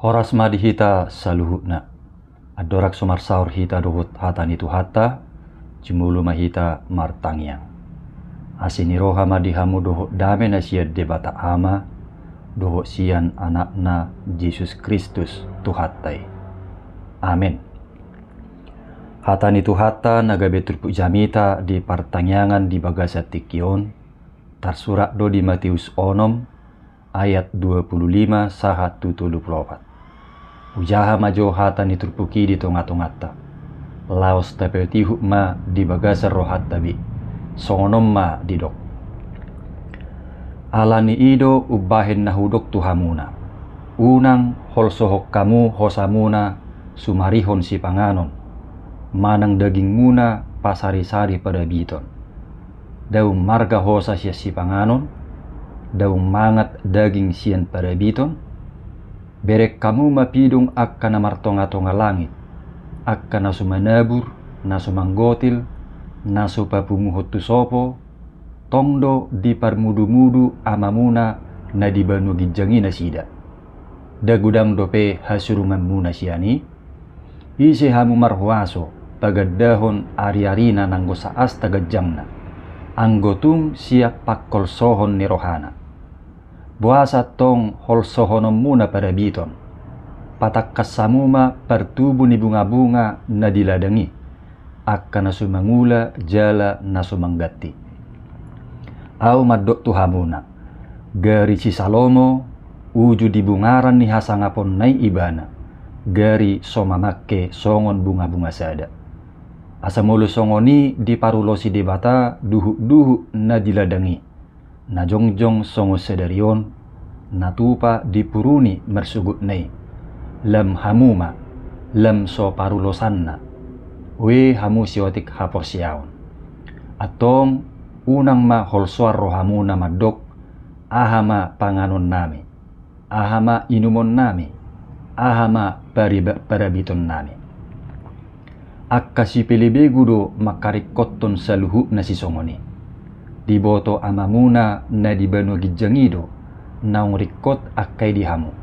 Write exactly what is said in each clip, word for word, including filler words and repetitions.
Horas ma di hita saluhutna. Andorang so marsaor hita dohot hata ni Tuhanta, jumolo ma hita martangiang. Asi ni roha ma di hamu dohot dame na sian Debata Ama, dohot sian Anakna Jesus Kristus Tuhanta i. Amen. Hata ni Tuhanta na gabe turpuk jamita di partangiangan di bagasan tingki on, tarsurat do di Mateus onom, ayat dua pulu lima sahat tu tolu pulu opat. Hujaha ma jo hata ni turpuk i di tonga-tonganta, laos tapatihuk ma di bagasan rohanta be. Songon on ma didok: Ala ni i do umbahen na hudok tu hamuna: Unang holsohon hamu hosamuna sumarihon sipanganon, manang dagingmuna pasari-sari parabiton. Ndang marga hosa sian sipanganon, ndang mangat daging sian parabiton? Bereng hamu ma pidong angka na martonga-tonga langit, angka na so manabur, na so manggotil, na so papunguhon tu sopo, tong do diparmudu-mudu Amamuna na di banua ginjang i nasida. Ndang godang dope hasurunganmuna sian i? Ise hamu marhuaso, pagandahon ari-arina nanggo saasta ganjangna, anggo tung sian pangholsohon ni rohana? Boasa tong holsohononmuna parabiton? Patangkas hamu ma partubu ni bunga-bunga na di ladang i, angka na so mangula jala na so mangganti. Ahu mandok tu hamuna: Gari si Salomo, uju di bungaran ni hasangaponna i ibana, gari so mamangke songon bunga-bunga sada. Asa molo songon i diparulosi Debata duhut-duhut na di ladang i, na jongjong songon sadari on, na tupa dipuruni marsogotna i, lam hamu ma, lam so parulosanna, ue hamu siotik haporseaon. Antong, unang ma holsoan rohamuna mandok: Aha ma panganonnami? Aha ma inumonnami? Aha ma pariba-, parabitonnami? Angka sipelebegu do mangharingkothon saluhutna sisongon i. Diboto Amamuna na di banua ginjang i do naung ringkot angka i di hamu.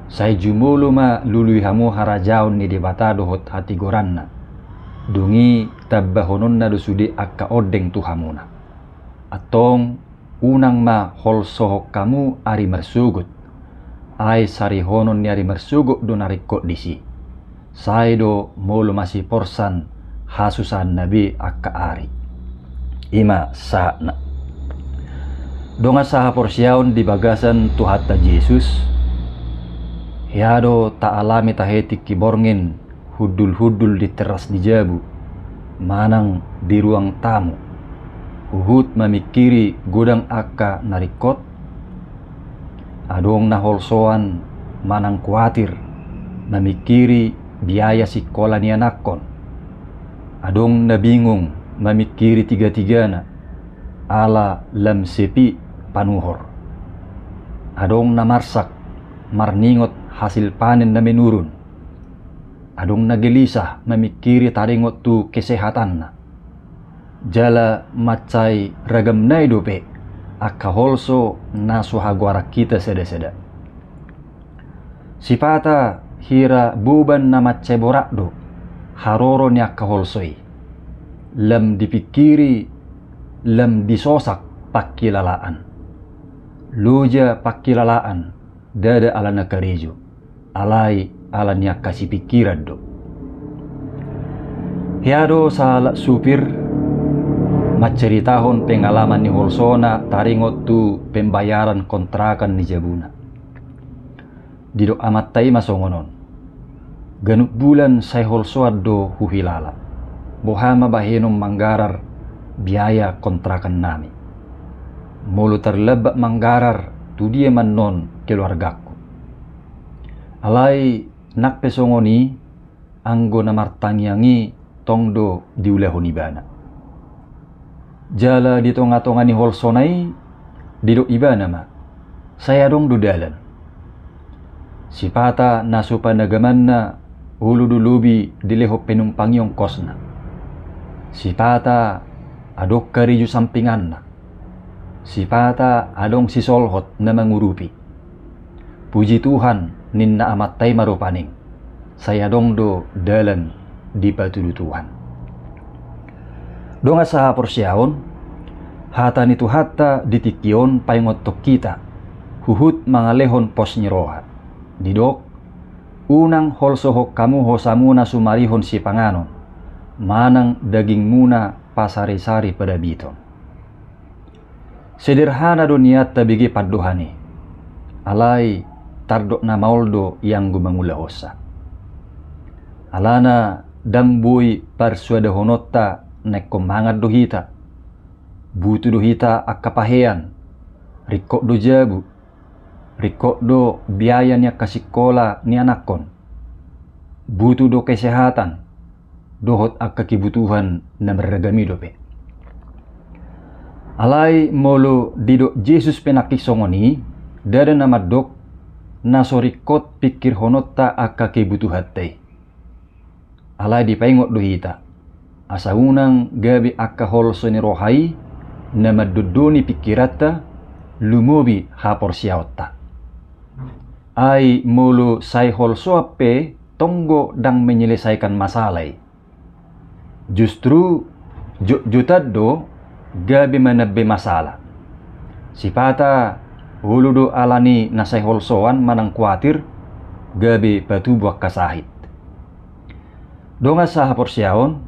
Sai jumolo ma lului hamu harajaon ni Debata dohot hatigoranna. Dung i tambahononna do sude angka ondeng tu hamuna. Antong, unang ma holsohon hamu ari marsogot, ai sarihonon ni ari marsogot do na ringkot disi. Sai do molo masiporsan hasusaanna be angka ari. I ma sahatna. Dongan sahaporseaon di bagasan Tuhanta Jesus, hea do taalami tahe tingki borngin hundul-hundul di teras ni jabu, manang di ruang tamu, huhut mamingkiri godang angka na ringkot? Adong na holsoan manang kuatir mamingkiri biaya sikola ni anakkon. Adong na bingung mamingkiri tiga-tigana, ala lam sepi panuhor. Adong na marsak marningot hasil panen na menurun. Adong na gelisah mamingkiri taringot tu kesehatanna. Jala mansai ragamna i dope angka holso na so hagoaran hita sada-sada. Sipata hira boban na mansai borat do haroro ni angka holso i. Lam dipingkiri, lam disosak pangkilalaan. Loja pangkilalaan, ndada alana karejo, alai ala ni angka sipingkiran do. Hea do sahalak supir manceritahon pengalaman ni holsona taringot tu pembayaran kontrakan ni jabuna. Didok amanta i ma songon on: Ganup bulan sai holsoan do huhilala. Boha ma bahenon manggarar biaya kontrakannami? Molo tarlambat manggarar, tu dia ma annon keluargangku? Alai nang pe songon i, anggo na martangiang i tong do diulahon ibana. Jala di tonga-tonga ni holsona i didok ibana ma: Sai adong do dalan. Sipata na so panagamanna olo do lobi dilehon penumpang i ongkosna. Sipata adong karejo sampinganna. Sipata adong sisolhot na mangurupi. Puji Tuhan, ninna amanta i ma rupani. Sai adong do dalan dipatudu Tuhan. Dongan sahaporseaon, hata ni Tuhanta di tingki on paingothon hita, huhut mangalehon pos ni roha. Didok, unang holsohon hamu hosamuna sumarihon sipanganon, manang dagingmuna pasarisari padabiton. Sederhana do nian tabege pandohan i, alai tardok na maol do ianggo mangulahonsa. Alana ndang boi parsuadahononta na ingkon mangan do hita, butuh do hita angka pahean, ringkot do jabu, ringkot do biaya ni angka sikola ni anakkon, butuh do kesehatan, dohot angka kebutuhan na marragam i dope. Alai molo didok Jesus pe nangkin songon i, ndada na mandok na so ringkot pingkirhononta angka kebutuhanta i. Alai dipaingot do hita, asa unang gabe angka holso ni roha i na mandondoni pingkiranta, lumobi haporseaonta. Ai molo sai holsoan pe, tong do ndang menyelesaikan masalah i. Justru jotjotan do gabe manambai masalah. Sipata olo do alani na sai holsoan manang kuatir gabe patubu angka sahit. Dongan sahaporseaon,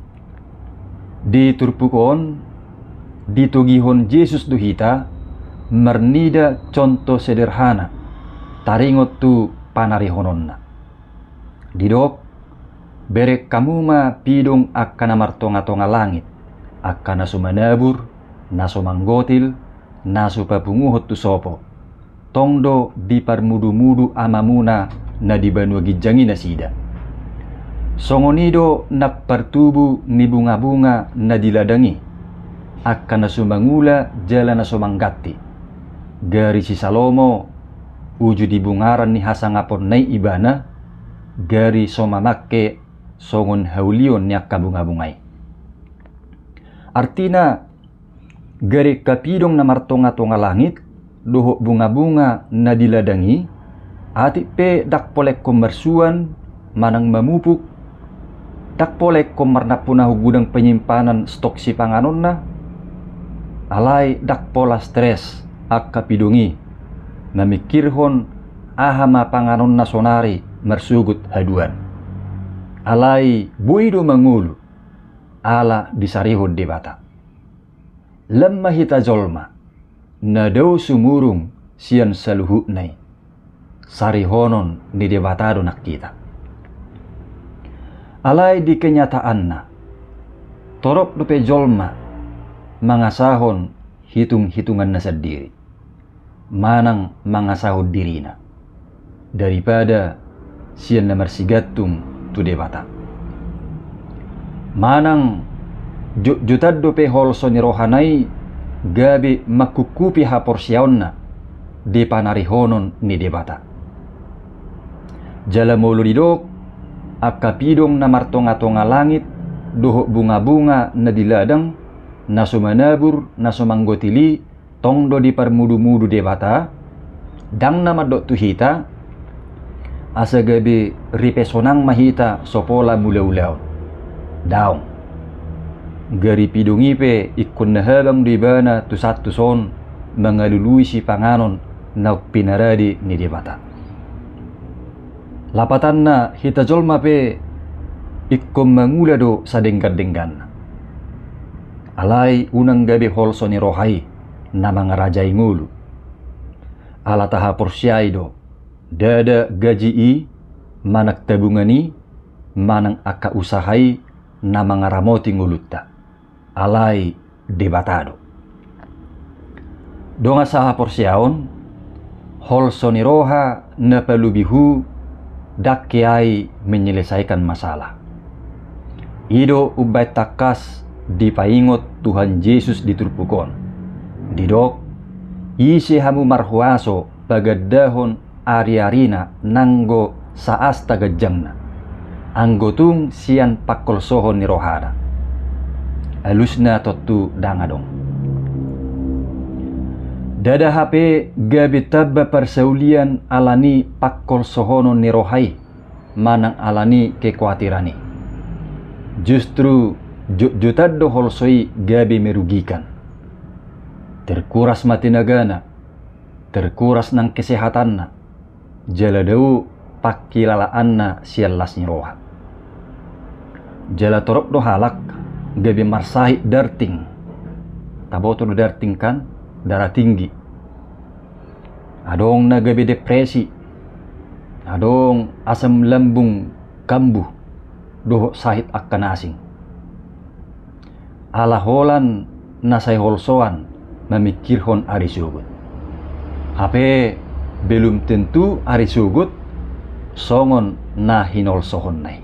di turpuk on ditogihon Jesus do hita marnida contoh sederhana taringot tu panarihononna. Didok, bereng hamu ma pidong angka na martongatonga langit, angka na so manabur, na so manggotil, na so papunguhon tu sopo. Tong do diparmudumudu Amamuna na di banua ginjang i nasida. Songon i do nang partubu ni bungabunga na di ladang i, angka na so mangula jala na so mangganti. Gari si Salomo, uju di bungaran ni hasangaponna i ibana, gari so mamangke songon haulion ni angka bungabunga i. Artina, gari angka pidong na martongatonga langit dohot bungabunga na di ladang i, atik pe ndang pola ingkon marsuan manang mamupuk, ndang pola ingkon marnampunampu godang penyimpanan stok sipanganonna, alai ndang pola stres angka pidong i mamingkirhon aha ma panganonna sonari marsogot haduan. Alai boi do mangolu, ala disarihon Debata. Lam ma hita jolma na dao sumurung sian saluhutna i, sarihonon ni Debata do nang hita. Alai di kenyataanna, torop dope jolma mangasahon hitunghitunganna sandiri manang mangasahon dirina daripada sian na marsigantung tu Debata. Manang jotjotan dope holso ni rohana i gabe mangkungkupi haporseaonna di panarihonon ni Debata. Jala molo didok, angka pidong na martongatonga langit dohot bungabunga na di ladang, na so manabur, na so manggotil i, tong do diparmudumudu Debata, ndang na mandok tu hita asa gabe ripe sonang ma hita so pola mulaulaon. Daong. Gari pidong i pe ingkon na habang do ibana tu santos on mangalului sipanganon naung pinarade ni Debata. Lapatanna, hita jolma pe ingkon mangula do sadenggandengganna. Alai unang gabe holso ni roha i na mangarajai ngolu. Ala tahaporseai do, ndada gaji i, manang tabungan i, manang angka usaha i na mangaramoti ngolunta. Alai Debata do. Dongan sahaporseaon, holso ni roha na palubihu ndang ke ai menyelesaikan masalah. I do umbaen tangkas dipaingot Tuhan Jesus di turpuk on. Didok, ise hamu marhuaso pagandahon ariarina nanggo saasta ganjangna, anggo tung sian pangholsohon ni rohana. Alusna tontu ndang adong. Ndada hape gabe tamba parsaulian ala ni pangholsohonon ni roha i manang ala ni kekuatiran i. Justru jotjotan do holso i gabe merugikan. Terkuras ma tenagana, terkuras nang kesehatanna, jala dao pangkilalaanna sian las ni roha. Jala torop do halak gabe marsahit darting. Taboto do darting kan, darah tinggi. Adong na gabe depresi. Adong asam lambung kambuh dohot sahit angka na asing. Ala holan na sai holsoan mamingkirhon ari sogot. Hape belum tentu ari sogot songon na hinolsohonna i.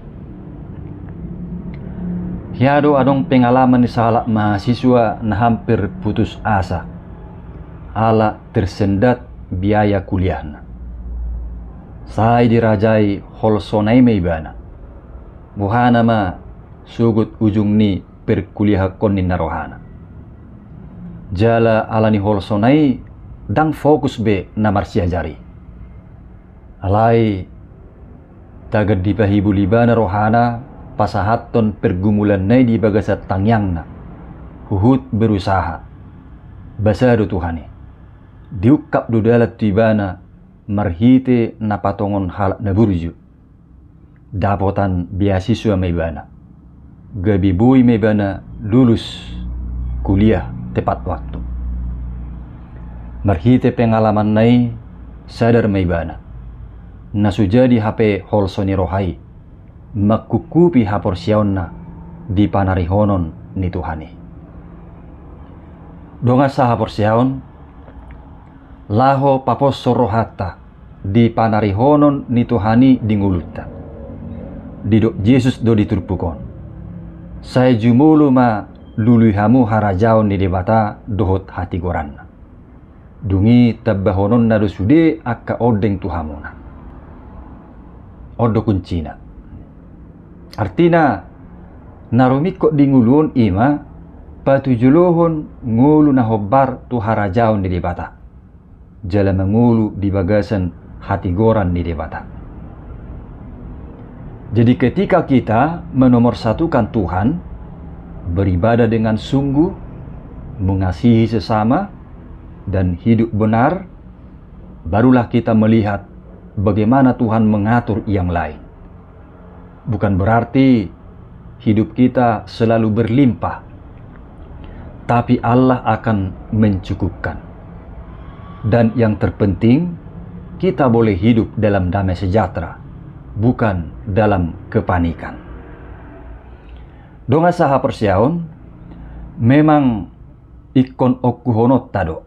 Hea do adong pengalaman ni sahalak mahasiswa na hampir putus asa ala tersendat biaya kuliahna. Sai dirajai holsona i ma ibana. Bohana ma sogot ujung ni perkuliahankon ninna rohana. Jala ala ni holsona i ndang fokus be na marsiajar i. Alai tagan dipahibul ibana rohana pasahathon pergumulanna i di bagasan tangiangna. Huhut berusaha. Basa do Tuhan i. Diungkap do dalan tu ibana marhite na patongon halak na burju. Dapotan beasiswa ma ibana. Gabe boi ma ibana lulus kuliah tepat waktu. Marhite pengalamanna i sadar ma ibana. Na so jadi hape holso ni roha i mangkungkupi haporseaonna di panarihonon ni Tuhan i. Dongan sahaporseaon, laho paposhon rohanta di panarihonon ni Tuhan i di ngolunta. Didok Jesus do di turpuk on. Sai jumolo ma lului hamu harajaon ni Debata dohot hatigoranna. Dung i tambahononna do sude angka ondeng tu hamuna. On do kuncina. Artina, na rumingkot di ngolu on i ma patujolohon ngolu na hombar tu harajaon ni Debata. Jala mangolu di bagasan hatigoran ni Debata. Jadi ketika kita menomorsatukan Tuhan, beribadah dengan sungguh, mengasihi sesama, dan hidup benar, barulah kita melihat bagaimana Tuhan mengatur yang lain. Bukan berarti hidup kita selalu berlimpah, tapi Allah akan mencukupkan. Dan yang terpenting, kita boleh hidup dalam damai sejahtera, bukan dalam kepanikan. Dongan sahaporseaon, memang ingkon ongkuhononta do.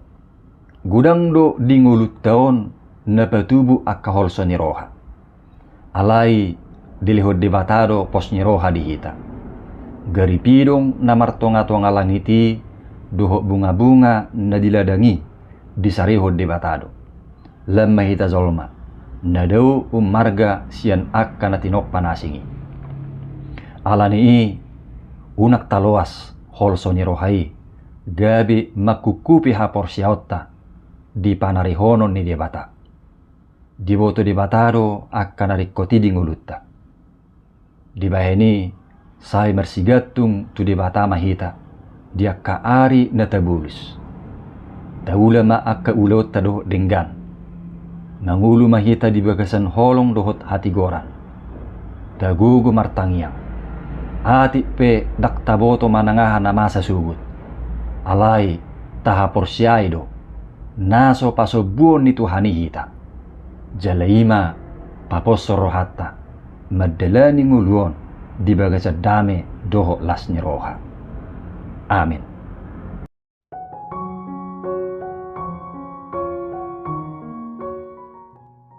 Godang do di ngolunta on na patubu angka holso ni roha. Alai dilehon Debata do pos ni roha di hita. Gari pidong na martongatonga langit i dohot bungabunga na di ladang i disarihon Debata do. Lam ma hita jolma na dao ummarga sian angka na tinompa na asing i. Ala ni i, unang taloas holso ni roha i gabe mangkungkupi haporseaonta di panarihonon ni Debata. Diboto Debata do angka na ringkot i di ngolunta. Dibahen i, sai marsigantung tu Debata ma hita di angka ari na tabolus. Taula ma angka ulaonta dohot denggan. Mangolu ma hita di bagasan holong dohot hatigoran. Tagogo martangiang. Atik pe ndang taboto manang aha na masa sogot, alai tahaporseai do na so pasombuon ni Tuhan i hita. Jala i ma paposhon rohanta mandalani ngolu on di bagasan dame dohot las ni roha. Amin.